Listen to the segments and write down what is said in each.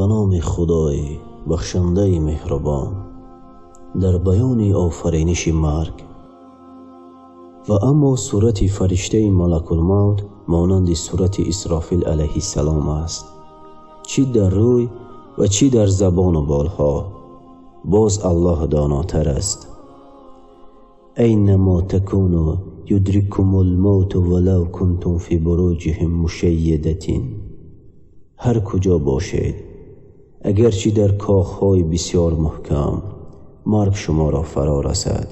Ба номи Худои бахшандаи меҳрубон. Дар баёни офариниши марг. Ва аммо сурати фариштаи малакулмавт монанди сурати Исрофил алайҳиссалом аст, чӣ дар рӯй ва чӣ дар забону болҳо. Боз Аллоҳ донотар аст. Айнамо такуну юдриккумул мавту валав кунтум фи буруҷиҳим мушаййадатин. Ҳар куҷо бошед, агарчи дар кохҳои бисёр маҳкам, марг шуморо фаро расад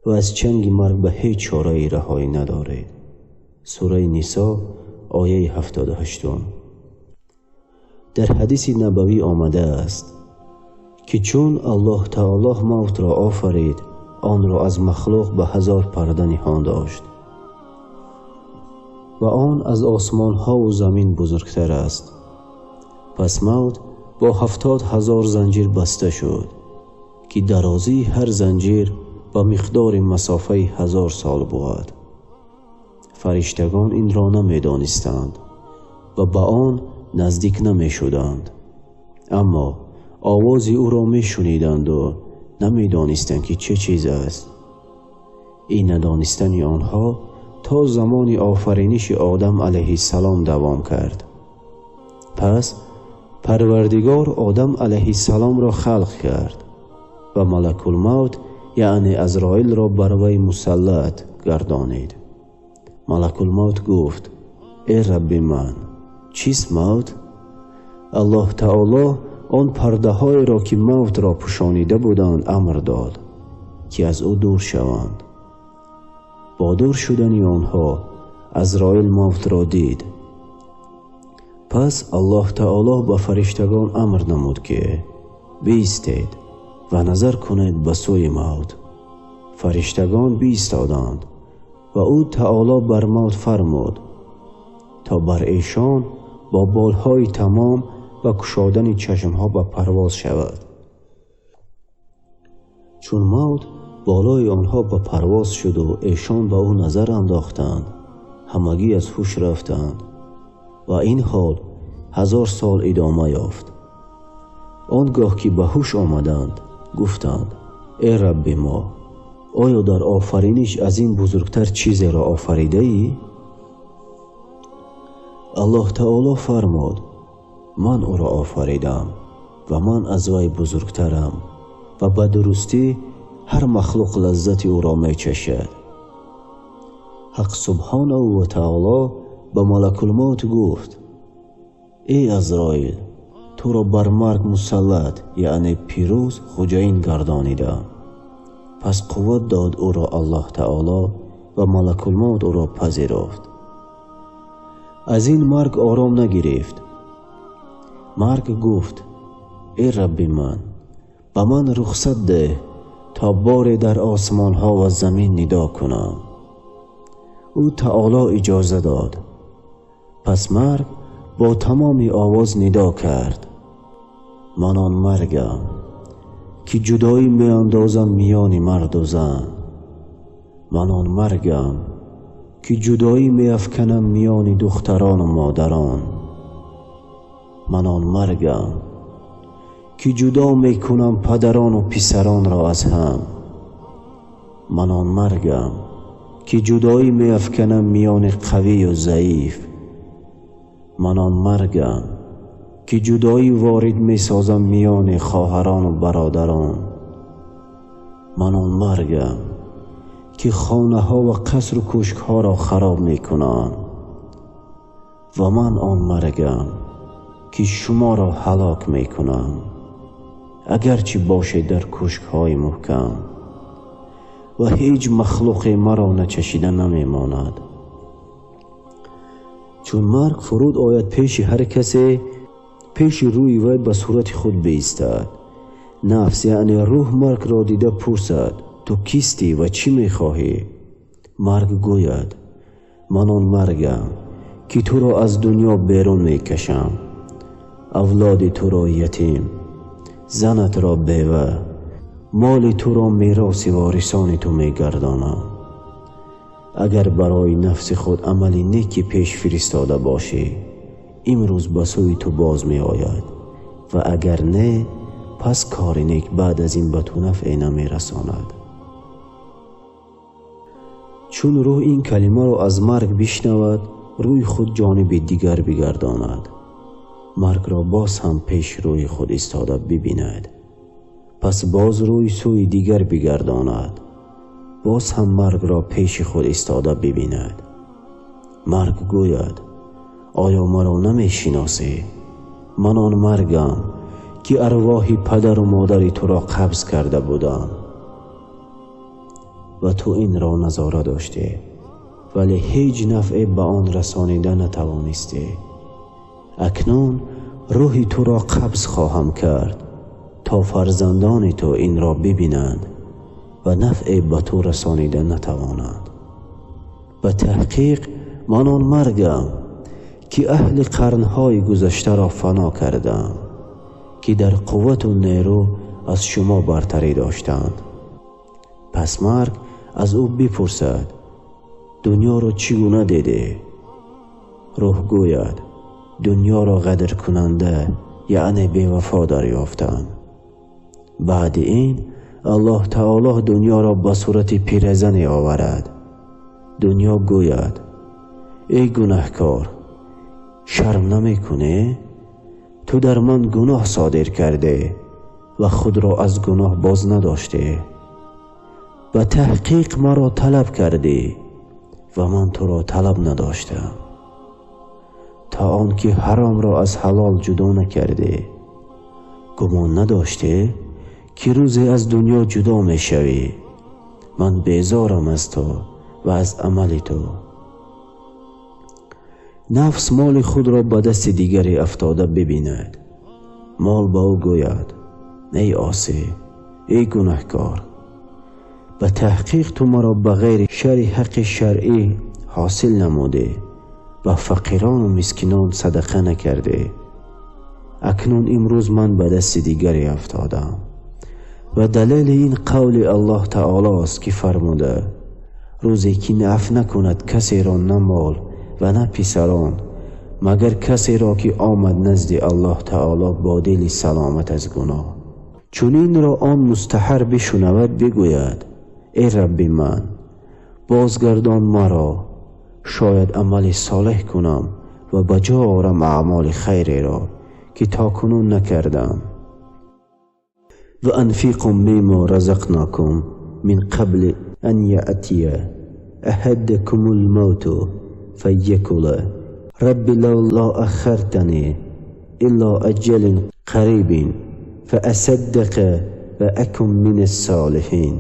ва аз чанги марг ба ҳеҷ чораи раҳоӣ надоред. Сураи Нисо, ояи 78. Дар ҳадиси набавӣ омадааст, ки чун Аллоҳ таоло мавтро офарид, онро аз махлуқ ба 1000 парда ниҳон дошт ва он аз осмонҳову замин бузургтар аст. Пас мавт бо 70 000 занҷир баста шуд, ки дарозии ҳар занҷир ба миқдори масофаи 1000 сол буд. Фариштагон инро намедонистанд ва ба он наздик намешуданд, аммо овози ӯро мешуниданду намедонистанд, ки чӣ чиз аст. Ин надонистани онҳо то замони офариниши Одам алайҳиссалом давом кард. Пас Парвардигор Одам алайҳиссаломро халқ кард ва малакулмавт, яъне Азроилро бар вай мусаллат гардонид. Малакулмавт гуфт: э Рабби ман, чист мавт? Аллоҳ таоло он пардаҳоеро, ки мавтро пӯшонида буданд, амр дод, ки аз ӯ дур шаванд. Бо дур шудани онҳо Азроил мавтро дид. Пас Аллоҳ таоло ба фариштагон амр намуд, ки биистед ва назар кунед ба сӯи мавт. Фариштагон биистоданд ва ӯ таоло бар мавт фармуд, то бар эшон бо болҳои тамом ва кушодани чашмҳо ба парвоз шавад. Чун мавт болои онҳо ба парвоз шуду эшон ба ӯ назар андохтанд, ҳамагӣ аз ҳуш рафтанд ва ин ҳол 1000 сол идома ёфт. Он гоҳ ки ба ҳуш омаданд, гуфтанд: э Рабби мо, оё дар офариниш аз ин бузургтар чизеро офаридаӣ? Аллоҳ таоло фармуд: ман ӯро офаридам ва ман аз вай бузургтарам ва ба дурустӣ ҳар махлуқ лаззати ӯро мечашад. Ҳақ субҳонаҳу ва таоло ба малакулмавт гуфт: эй Азроил, туро бар марг мусаллат, яъне пирӯз хуҷаин гардонидам. Пас қувват дод ӯро Аллоҳ таоло ва малакулмавт ӯро пазирофт. Аз ин марг ором нагирифт. Марг гуфт: эй Рабби ман, ба ман рухсат деҳ то боре дар осмонҳо ва замин нидо кунам. Ӯ таоло иҷоза дод. Пас марг бо тамоми овоз нидо кард: ман он маргам, ки ҷудоӣ меандозам миёни марду зан. Ман он маргам, ки ҷудоӣ меафканам миёни духтарону модарон. Ман он маргам, ки ҷудо мекунам падарону писаронро аз ҳам. Ман он маргам, ки ҷудоӣ меафканам миёни қавию заиф. Ман он маргам, ки ҷудоӣ ворид месозам миёни хоҳарону бародарон. Ман он маргам, ки хонаҳо ва қасру кӯшкҳоро хароб мекунам. Ва ман он маргам, ки шуморо ҳалок мекунам, агарчи бошед дар кӯшкҳои муҳкам, ва ҳеҷ махлуқе маро начашида намемонад. Чун марг фуруд ояд пеши ҳар касе, пеши рӯи вай ба сурати худ биистад. Нафс, яъне рӯҳ, маргро дида пурсад: ту кистӣ ва чӣ мехоҳӣ? Марг гӯяд: ман он маргам, ки туро аз дунё берун мекашам, авлоди туро ятим, занатро бева, моли туро мероси ворисони ту мегардонам. Агар барои нафси худ амали неки пеш фиристода бошӣ, имрӯз ба сӯи ту боз меояд ва агар не, пас кори нек баъд аз ин ба ту нафъе намерасонад. Чун рӯҳ ин калимаро аз марг бишнавад, рӯи худ ҷониби дигар бигардонад. Маргро боз ҳам пеш рӯи худ истода бибинад. Пас боз рӯи сӯи дигар бигардонад. Боз ҳам маргро пеши худ истода бибинад. Марг гӯяд: оё маро намешиносӣ? Ман он маргам ки арвоҳи падару модари туро қабз карда будам ва ту инро назора доштӣ, вале ҳеҷ нафъе ба он расонида натавонистӣ. Акнун рӯҳи туро қабз хоҳам кард то фарзандони ту инро бибинанд ва нафъе ба ту расонида натавонанд. Ба таҳқиқ ман он маргам ки аҳли қарнҳои гузаштаро фано кардам, ки дар қуввату нерӯ аз шумо бартарӣ доштанд. Пас марг аз ӯ бипурсад: дунёро чӣ гуна дидӣ? Рӯҳ гӯяд: дунёро ғадркунанда, яъне бевафо дарёфтам. Баъди ин Аллоҳ таоло дунёро ба сурати пиразане оварад. Дунё гӯяд: эй гунаҳкор, шарм намекунӣ? Ту дар ман гуноҳ содир кардӣ ва худро аз гуноҳ боз надоштӣ. Ба таҳқиқ маро талаб кардӣ ва ман туро талаб надоштам, то он ки ҳаромро аз ҳалол ҷудо накардӣ. Гумон надоштӣ ки рӯзе аз дунё ҷудо мешавӣ. Ман безорам аз ту ва аз амали ту. Нафс моли худро ба дасти дигаре афтода бибинад. Мол ба ӯ гӯяд: эй осӣ, эй гунаҳкор, ба таҳқиқ ту маро ба ғайри шари ҳаққи шаръӣ ҳосил намудӣ, ба фақирону мискинон садақа накардӣ. Акнун имрӯз ман ба дасти дигаре афтодам. Ва далели ин қавли Аллоҳ таоло аст ки фармуда: рӯзе ки наф накунад касеро на мол ва на писарон, магар касеро ки омад назди Аллоҳ таоло бо дили саломат аз гуноҳ. Чун инро он мустаҳар бишунавад, бигӯяд: эй Рабби ман, бозгардон маро, шояд амали солеҳ кунам ва ба ҷо орам аъмоли хайреро ки то кунун накардам. Ва анфиқу мимма разақнакум мин қабли ан яътия аҳадакумул мавту файякула рабби лавла аххартани илла аҷалин қарибин фаасаддақа ва акун минас солиҳин.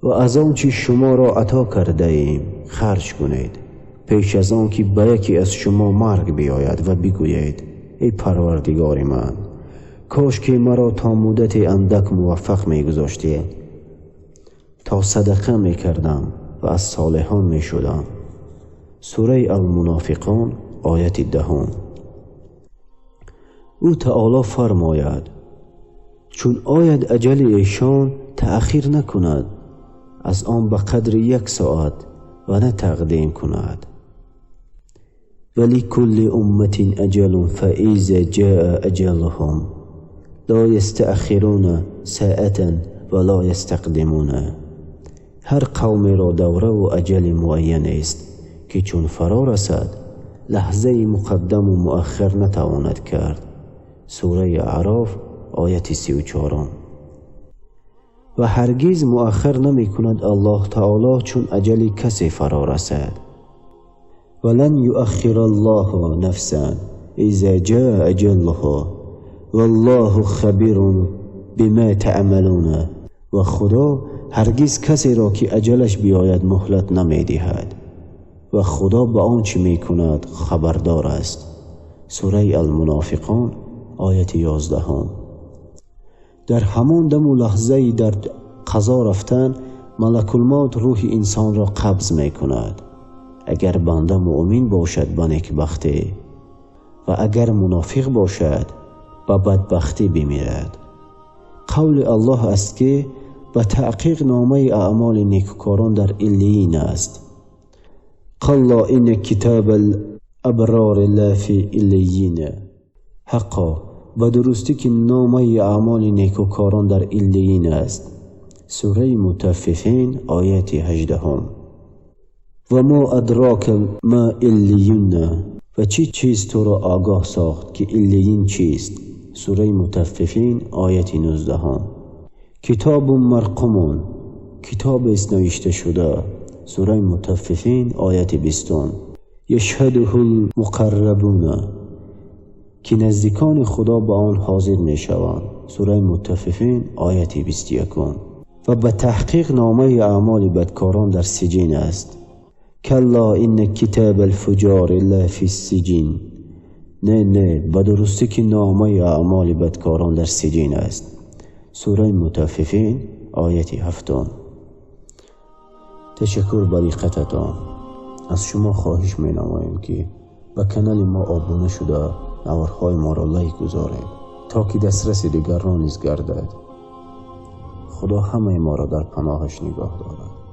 Ва аз он чи шуморо ато кардаем харҷ кунед, пеш аз он ки ба яке аз шумо марг биёяд ва бигӯед: эй Парвардигори ман, кош ки маро то муддати андак муваффақ мегузоштед, то садақа мекардам ва аз солиҳон мешудам. Сураи Алмунофиқон, ояти 10. Ӯ таоло фармояд: чун ояд аҷали эшон, таъхир накунад аз он ба қадри як соат ва на тақдим кунад. ولكل أمة أجل فإذا جاء أجلهم لا يستأخرون ساعة ولا يستقدمون. ҳар қавмеро давраву аҷали муайян аст, ки чун фаро расад, лаҳзаи муқаддаму муаххар натавонад кард. Сураи Аъроф, ояти 34. Ва ҳаргиз муаххар намекунад Аллоҳ таоло чун аҷали касе фаро расад. ولن يؤخر الله نفسا إذا جاء أجلها والله خبير بما تعملون. و خدا هرگز کسی را که اجلش بیاید مهلت نمیدهد و خدا به آنچه میکند خبردار است. سوره المنافقان، آیت 11. در همان دم و لحظه در قضا رفتن، ملک الموت روح انسان را قبض میکند. اگر بنده مؤمن باشد به نیکبختی و اگر منافق باشد به بدبختی بمیرد. قول الله است که به تحقیق نامه اعمال نیکوکاران در علیین است. کلا ان کتاب الأبرار لفی علیین. حقا به درستی که نامه اعمال نیکوکاران در علیین است. سوره مطففین آیت 18. و ما ادراک ما علیون. و چی چیز تو را آگاه ساخت که علیین چیست؟ سوره مطففین آیت 19. کتاب مرقوم، کتاب است نوشته شده. سوره مطففین آیت 20. یشهده المقربون، که نزدیکان خدا به آن حاضر می شوند. سوره مطففین آیت 21. و به تحقیق نامه اعمال بدکاران در سجین است. کلا این کتاب الفجار لفی السجین. نه نه، به درستی که نامه اعمال بدکاران در سجین است. سوره مطففین آیت 7. تشکر به دقتتان. از شما خواهش می نماییم که به کانال ما آبونه شده نوارهای ما را لایک گذارید تا که دسترس دیگران نیز گردد. خدا همه ما را در پناهش نگاه دارد.